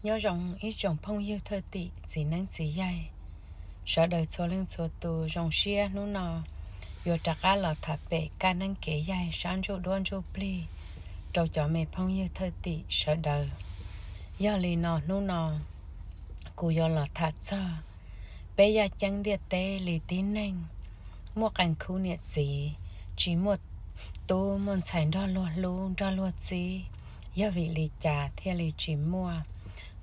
Nyob zoo ib tsoom phooj ywg thwj tim txiv neeb txiv yaig sawv daws txhua leej txhua tus. Zoo siab hnub no yuav rov qab los tham pem kaj neeb kev yaig sab ntsuj duab ntsuj plig rau cov me phooj ywg thwj tim sawv daws. Yog li no hnub no kuv yuav los tham txog peb yaj ceeb ntiaj teb li tib neeg muaj qee khub niam txiv tsis muaj tub muaj ntxhais nrog luag hlub nrog luag txib. Yog vim li cas thiaj li tsis muaj?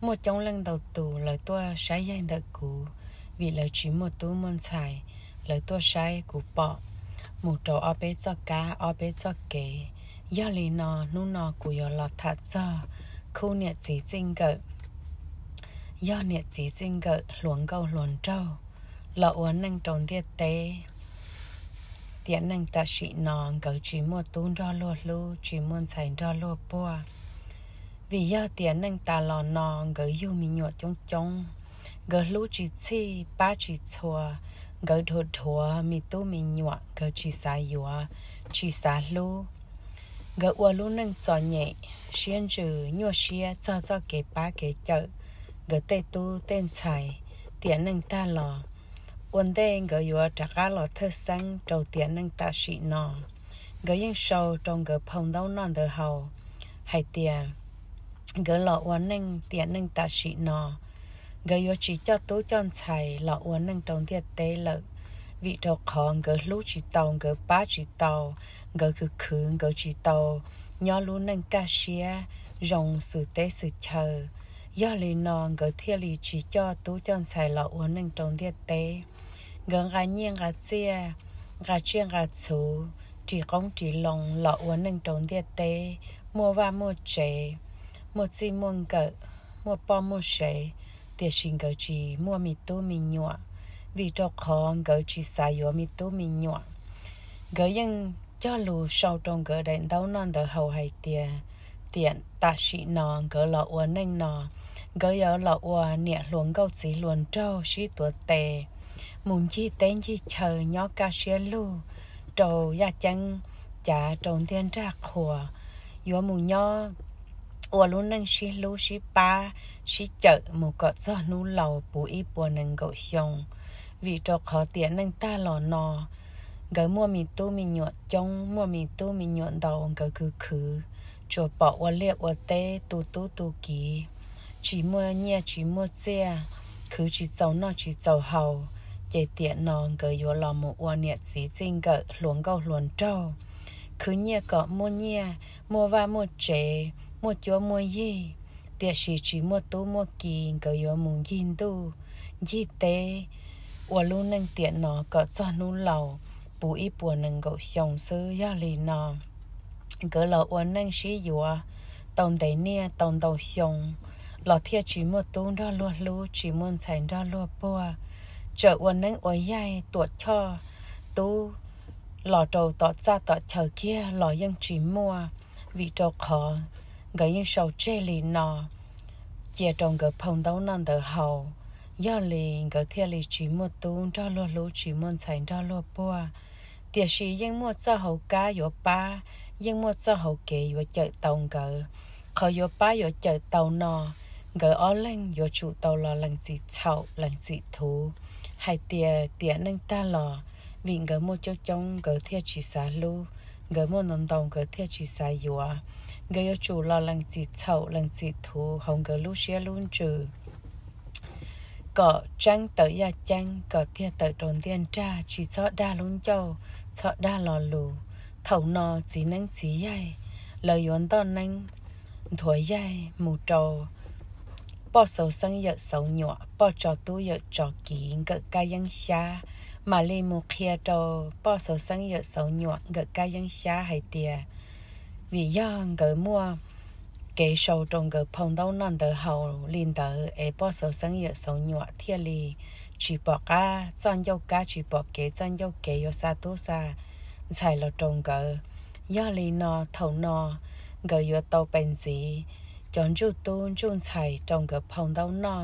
Muaj coob leej ntau tus lawv tuaj saib yaig ntawm kuv, vim lawv tsis muaj tub muaj ntxhais, lawv tuaj saib kuv pom mus rau ob peb txoj kab ob peb txoj kev. Yog li no hnub no kuv yuav los tham txog khub niam txiv txij nkawm, yog niam txiv txij nkawm hluas nkauj hluas nraug los ua neej rau ntiaj teb. Tiam neej tam sim no nkawd tsis muaj tub nrog luag hlub tsis muaj ntxhais nrog luag puag, vim yog tiam neej tas los no nkawd yug me nyuam coob coob, nkawd hlub tsis txhij pab tsis txhua, nkawd dhuav dhuav me tub me nyuam nkawd tsis xav yuav, tsis xav hlub. Nkawd ua lub neej txom nyem siab ntsws nyuaj siab txog txoj kev pab kev cawm nkawd tej tub tej ntxhais. Tiam neej tag los ua ntej nkawd yuav rov qab los thawj xeeb rau tiam neej tam sim no, nkawd yeej sau rau nkawd phau ntaub noj ntawv haus hais tias nkawd los ua neej tiam neej tam sim no nkawd yuav tsis coj tub coj ntxhais los ua neej rau ntiaj teb lawm, vim rau qhov nkawd hlub tsis tau, nkawd pab tsis tau, nkawd khwv khwv nkawd tsis tau nyob lub neej kaj siab zoo xws teb xws chaw. Yog li no nkawd thiaj li tsis coj tub coj ntxhais los ua neej rau ntiaj teb. Nkawd nqa nyiaj nqa txiaj, nqa tsiaj nqa txhu, ris qoob ris loo los ua neej rau ntiaj teb, muaj vaj muaj tsev, muaj txij muaj nkawm, muaj poj muaj sev, tiam sis nkawd tsis muaj me tub me nyuam, vim rau qhov nkawd tsis xav yuav me tub me nyuam. Nkawd yeej cog lus sau rau nkawd daim ntaub noj ntawv haus hais tias tiam tam sim no nkawd los ua neej no, nkawd yuav los ua niam hluas nkauj txiv hluas nraug sib tuav tes mus ncig teb ncig chaw nyob kaj siab lug rau yaj ceeb cav rau ntiaj nrag qhuas, yuav mus nyob ua lub neej sib hlub sib pab sib cawm mus kom txog hnub laus puv ib puas nees nkaum xyoo. Vim rau qhov tiam neej tag los no nkawd muaj me tub me nyuam coob, muaj me tub me nyuam ntau, nkawd khwv khwv tsuas pom ua liaj ua teb tu tub tu kiv, tsis muaj nyiaj tsis muaj txiaj, khwv tsis txaus noj tsis txaus haus. Ces tiam no nkawd yuav los mus ua niam txiv txij nkawm hluas nkauj hluas nraug, khwv nyiaj kom muaj nyiaj, muaj vaj muaj tsev, muaj cuab muaj yig, tiam sis tsis muaj tub muaj ki, nkawd yuav mus ncig ntuj ncig teb ua lub neej tiam no kom txog hnub laus puv ib puas nees nkaum xyoo xwb. Yog li no nkawd los ua neej sib yuav tau ntev niaj tau ntau xyoo los thiaj tsis muaj tub nrog luag hlub tsis muaj ntxhais nrog luag puag. Txawm ua neeb ua yaig tuam choj tub los rau tom txaj tom chaw kiag los yeej tsis muaj, vim rau qhov nkawd yeej sau tseg li no cia rau nkawd phau ntaub noj ntawv haus. Yog li nkawd thiaj li tsis muaj tub nrog luag hlub tsis muaj ntxhais nrog luag puag. Tiam sis yeej muaj txoj hauv kab yuav pab, yeej muaj txoj hauv kev yuav cawm tau nkawd. Qhov yuav pab yuav cawm tau no nkawd ob leeg yuav tsum tau los lees txim txhaum lees txim thuv hais tias tiam neej tag los vim nkawd muaj coob coob nkawd thiaj tsis xav hlub, nkawd muaj ntau ntau nkawd thiaj tsis xav yuav. Nkawd yuav tsum los lees txim txhaum lees txim thuv hauv nkawd lub siab lub ntsws kom tseeb tawm yaj ceeb kom tiag tawm rau ntiaj nrag, tsis txhob dag lub ncauj txhob dag lo lus. Thaum no txiv neeb txiv yaig lawv yuav ntoj neeb nthuav yaig mus rau poj xauv xeeb yawm xauv nyuam, poj tso tub yawm tso kiv nkawm kab yeeb xyab, mam li mus qhia rau poj xauv xeeb yawm xauv nyuam nkawm kab yeeb xyab hais tias vim yog nkawd muaj kev sau rau nkawd phau ntaub noj ntawv haus li ntawd es poj xauv xeeb yawm xauv nyuam thiaj li tsis pom qab txoj ncauj kab tsis pom kev txoj ncauj kev yuav xa tub xa ntxhais los rau nkawd. Yog li no thaum no nkawd yuav tau pes ntxiv cov ntsuj tub ntsuj ntxhais rau nkawd phau ntaub noj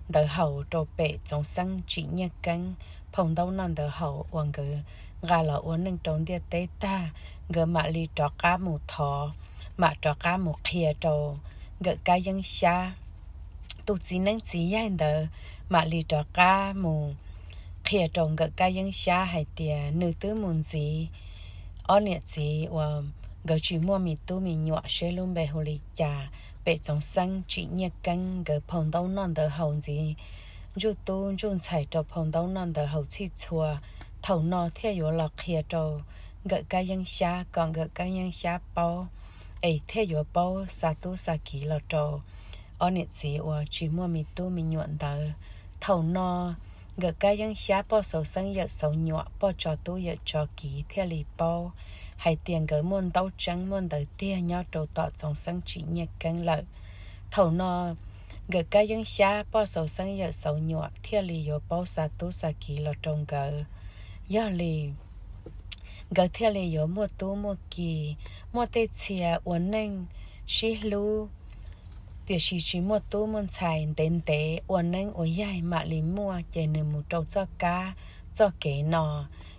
ntawv haus rau pem txoov xeeb tsim nyiaj keeb phau ntaub noj ntawv haus uas nkawd nqa los ua neej rau ntiaj teb tag, nkawd mam li rov qab mus thov, mam rov qab mus qhia rau nkawm kab yeeb xyab tus txiv neeb txiv yaig ntawd mam li rov qab mus qhia rau Nkawm Kab Yeeb Xyab hais tias nws twb mus ntxiv ob niam txiv uas nkawd tsis muaj me tub me nyuam seb lub npe hu li cas, pem Txoov Xeeb Tsim Nyiaj Keeb, nkawd phau ntaub noj ntawv haus ntxiv ntsuj tub ntsuj ntxhais rau phau ntaub noj ntawv haus txhij txhua. Thaum no thiaj yuav los qhia rau Nkawm Kab Yeeb Xyab kom Nkawm Kab Yeeb Xyab paub, es thiaj yuav paub xa tub xa kiv los rau ob niam txiv uas tsis muaj me tub me nyuam ntawd. Thaum no Nkawm Kab Yeeb Xyab poj xauv xeeb yawm xauv nyuam, poj tso tub yawm tso kiv thiaj li paub hais tias nkawd muaj ntaub tseeb muaj ntawv tiag nyob rau tom Txoov Xeeb Tsim Nyiaj Keeb lawm. Thaum no Nkawm Kab Yeeb Xyab poj xauv xeeb yawm xauv nyuam thiaj li yuav paub xa tub xa kiv los rau nkawd. Yog li nkawd thiaj li yuav muaj tub muaj ki, muaj tej txhia ua neej sib hlub, tiam sis tsis muaj tub muaj ntxhais ntev ntev ua neeb ua yaig mam li muaj ces nws mus rau txoj kab txoj kev no.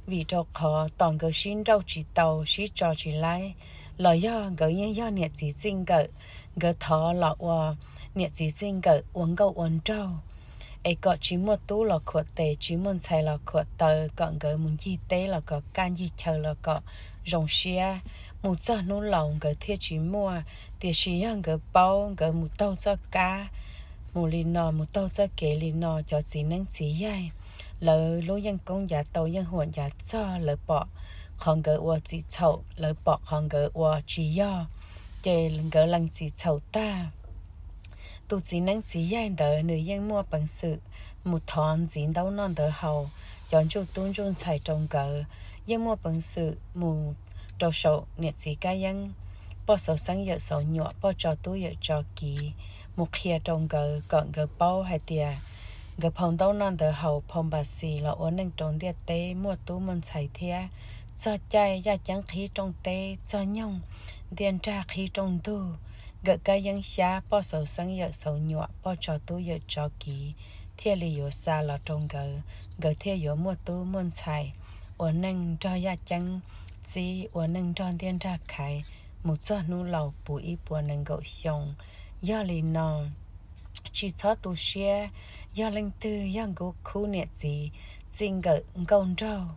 Vim rau qhov tom nkawd sib nrauj tsis tau sib tso tsis laib, los yog nkawd yeej yog niam txiv txij nkawm, nkawd thov los ua niam txiv txij nkawm ua nkauj ua nraug, es kom tsis muaj tub los khuam tes tsis muaj ntxhais los khuam taw, kom nkawd mus ncig teb los kom kaj ncig chaw los kom zoo siab, mus txog hnub laus nkawd thiaj tsis muaj. Tiam sis yog nkawd paub nkawd mus taug txoj kab, mus li no mus taug txoj kev li no, cov txiv neeb txiv yaig lawv lub yeej koob ncav tau yeej huam ncav txog, lawv pom qhov nkawd ua txim txhaum, lawv pom qhov nkawd ua tsis yog, ces nkawd lees txim txhaum tag. Tus txiv neeb txiv yaig ntawd nws yeej muaj peev xwm mus thov ntxiv ntaub noj ntawv haus, cov ntsuj tub ntsuj ntxhais rau nkawd, yeej muaj peev xwm mus rau saum niam txiv kab yeeb, poj xauv xeeb yawm xauv nyuam, poj tso tub yawm tso kiv, mus qhia rau nkawd kom nkawd paub hais tias nkawd phau ntaub noj ntawv haus, phau npas xis los ua neej rau ntiaj teb muaj tub muaj ntxhais thiab. Txog caij yaj ceeb qhib rooj teb, txog nyoog ntiaj nrag qhib rooj ntug, Nkawm Kab Yeeb Xyab poj xauv xeeb yawm xauv nyuam, poj tso tub yawm tso kiv thiaj li yuav xa los rau nkawd, nkawd thiaj yuav muaj tub muaj ntxhais, ua neej nrog yaj ceeb txib, ua neej nrog ntiaj nrag khaiv, mus txog hnub laus puv ib puas nees nkaum xyoo. Yog li no, tsis txhob tu siab, yog leej twg yog nkawm khub niam txiv txij nkawm nkauj nraug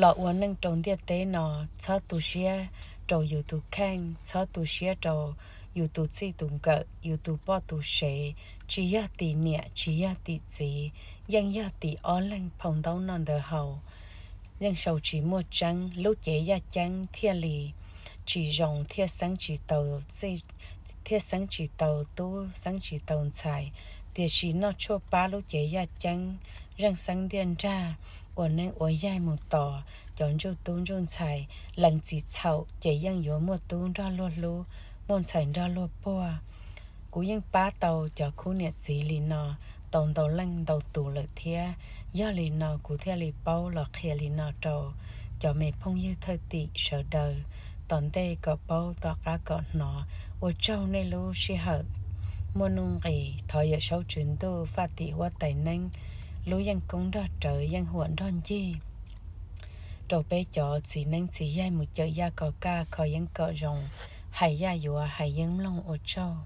los ua neej rau ntiaj teb no, txhob tu siab rau yus tus kheej, txhob tu siab rau yus tus txij tus nkawm, yus tus poj tus sev, tsis yog tim niam tsis yog tim txiv, yeej yog tim ob leeg phau ntaub noj ntawv haus, yeej sau tsis muaj tseeb, lub cev yaj ceeb thiaj li tsis zoo, thiaj xeeb tsis tau txij, thiaj xeeb tsis tau tub, xeeb tsis tau ntxhais. Tiam sis noj tshuaj pab lub cev yaj ceeb, zeej xeeb ntiaj nrag, ua neej ua yaig mus tos cov ntsuj tub ntsuj ntxhais, lees txim txhaum ces yeej yuav muaj tub nrog luag hlub, muaj ntxhais nrog luag puag. Kuv yeej pab tau cov khub niam txiv li no tau ntau leej ntau tus lawm thiab, yog li no kuv thiaj li paub los qhia li no rau cov me phooj ywg thwj tim sawv daws tom ntej kom paub tom qab kom hnov. Ua tsaug nej lub sij hawm muaj nuj nqis, thov Yawm Saub Tswv Ntuj faj tim huab tais neeb lub yeej koob nrog rawv yeej huam nrog ncig rau peb cov txiv neeb txiv yaig mus cawm yaj kom kaj kho yeeb kom zoo, hais yaj yuav hais yeeb mloog. Ua tsaug.